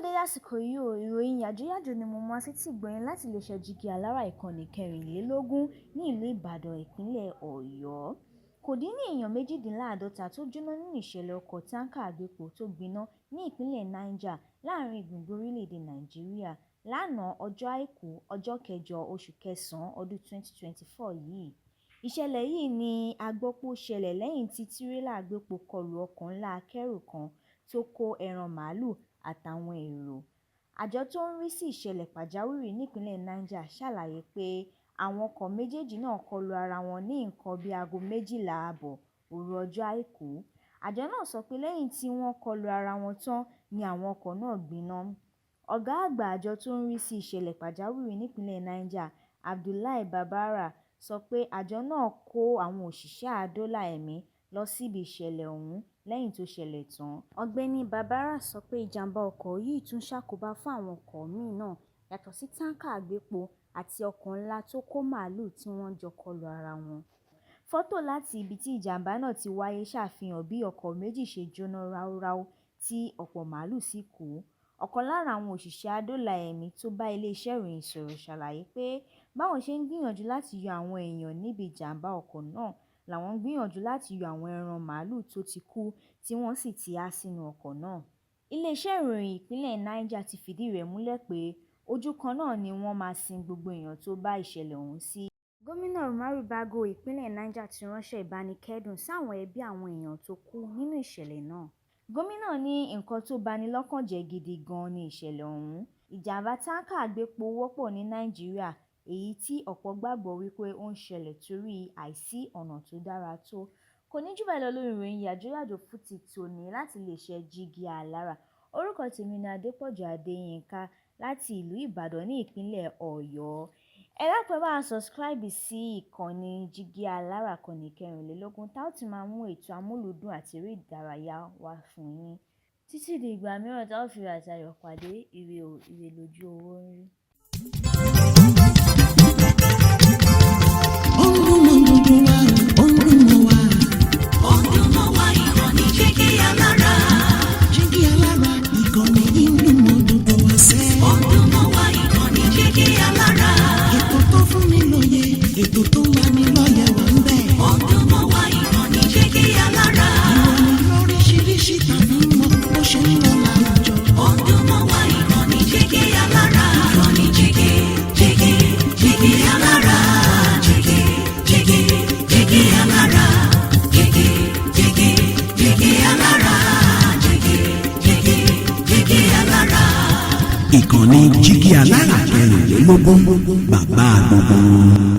Dédé àsìkò yìí o, ìròyìn yàjóyàjó ni mo mú wá sétí ìgbọ́ yín láti iléeṣẹ́ Jígí Alára, ìkànnì 24 ní ìlú Ìbàdàn, ìpínlẹ̀ Ọ̀yọ́. Kò dín ní èèyàn 48 tó jóná nínú ìṣẹ̀lẹ̀ ọkọ̀ táǹkà agbépo tó gbiná ní ìpínlẹ̀ Niger láàrin gbùngbùn orílẹ̀-èdè Nàìjíríà lánàá, ọjọ́ Àìkú, ọjọ́ kẹjọ oṣù kẹsàn-án ọdún 2024 yìí. Ìṣẹ̀lẹ̀ yìí ni a gbọ́ pé ó ṣẹlẹ̀ lẹ́yìn tí tírélà agbépo kọlu ọkọ̀ ńlá akẹ́rù kan tó kó ẹran màálù àtàwọn èrò. Àjọ tó ń rí sí ìṣẹ̀lẹ̀ pàjáwìrì nípìnlẹ̀ Niger ṣàlàyé pé àwọn ọkọ̀ méjèèjì náà kọlu ara wọn ní nǹkan bíi aago 12:30 òru ọjọ́ Àìkú. Àjọ náà sọ pé lẹ́yìn tí wọ́n kọlu ara wọn tán ni àwọn ọkọ̀ náà gbiná. Ọ̀gá àgbà àjọ tó ń rí sí ìṣẹ̀lẹ̀ pàjáwìrì nípìnlẹ̀ Niger, Abdullahi Barbara, sọ pé àjọ náà kó àwọn òṣìṣẹ́ àdóòlà ẹ̀mí lọ síbi ìṣẹ̀lẹ̀ ọ̀hún lẹ́yìn tó ṣẹlẹ̀ tán. Ọ̀gbẹ́ni Barbara sọ pé ìjàm̀bá ọkọ̀ yìí tún ṣàkóbá fún àwọn ọkọ̀ míì náà yàtọ̀ sí táǹkà agbépo àti ọkọ̀ ńlá tó kó màálù tí wọ́n jọ kọlu ara wọn. Fọ́tò láti ibi tí ìjàm̀bá náà ti wáyé ṣàfihàn bí ọkọ̀ méjì ṣe jóná ráúráú tí ọ̀pọ̀ màálù sì kú. Ọ̀kan lára àwọn òṣìṣẹ́ àdóòlà ẹ̀mí tó bá iléeṣẹ́ ìròyìn sọ̀rọ̀ ṣàlàyé pé báwọn ṣe ń gbìyànjú láti yọ àwọn èèyàn níbi ìjàm̀bá ọkọ̀ náà làwọn ń gbìyànjú láti yọ àwọn ẹran màálù tó ti kú tí wọ́n sì ti há sínú ọkọ̀ náà. Iléeṣẹ́ ìròyìn ìpínlẹ̀ Niger ti fìdí rẹ̀ múlẹ̀ pé ojú kan náà ni wọ́n máa sin gbogbo èèyàn tó bá ìṣẹ̀lẹ̀ ọ̀hún sí. Gómìnà Umaru Bago ìpínlẹ̀ Niger ti ránṣẹ́ ìbánikẹ́dùn sáwọn ẹbí àwọn èèyàn tó kú nínú ìṣẹ̀lẹ̀ náà. Gómìnà ní nǹkan tó bani lọ́kàn jẹ́ gidi gan-an ni ìṣẹ̀lẹ̀ ọ̀hún. Ìjàm̀bá táǹkà agbépo wọ́pọ̀ ní Nàìjíríà, èyí tí ọ̀pọ̀ gbàgbọ́ wípé ó ń ṣẹlẹ̀ torí àìsí ọ̀nà tó dára tó. Kò ní jù báyìí lọ lórí ìròyìn yàjóyàjó fún ti tòní láti iléeṣẹ́ Jígí Alára. Orúkọ tèmi ni Adépọ̀jù Adéyínká láti ìlú Ìbàdàn ní ìpínlẹ̀ Ọ̀yọ́. Ẹ dákun, ẹ bá wa subscribe sí ìkànnì Jígí Alára, ìkànnì 24, tá ó ti máa mú ètò amúlùúdùn àti eré ìdárayá wá fún yín. Títí di ìgbà mìíràn tá ó fi ire àti ayọ̀ pàdé, ire o, ire lójú owó ń rí. Ó ń dùn mọ́ gbogbo wa o, ó ń dùn mọ́ wa. Ó ń dùn mọ́ wa, ìkànnì Jígí Alára. Jígí Alára, ìkànnì yìí ń dùn mọ́ gbogbo wa sẹ́. Ó ń dùn mọ́ wa, ìkànnì Jígí Alára. Ètò tó fún ni lóye, ètò tó ń lani lọ́yẹ̀ wà ń bẹ̀. Ó ń dùn mọ́ wa, ìkànnì Jígí Alára. Ìròyìn lóríṣiríṣi tàbí mọ bó ṣe ń lọ láwùjọ. Ó ń dùn mọ́ wa, ìkànnì Jígí Alára. Ìkànnì Jígí, Jígí, Jígí Alára. Jígí, Jígí, Jígí Alára. Jígí, Jígí, Jígí Alára. Jígí, Jígí, Jígí Alára. Ìkànnì Jígí Alára 24, bàbá gbogbo wọn.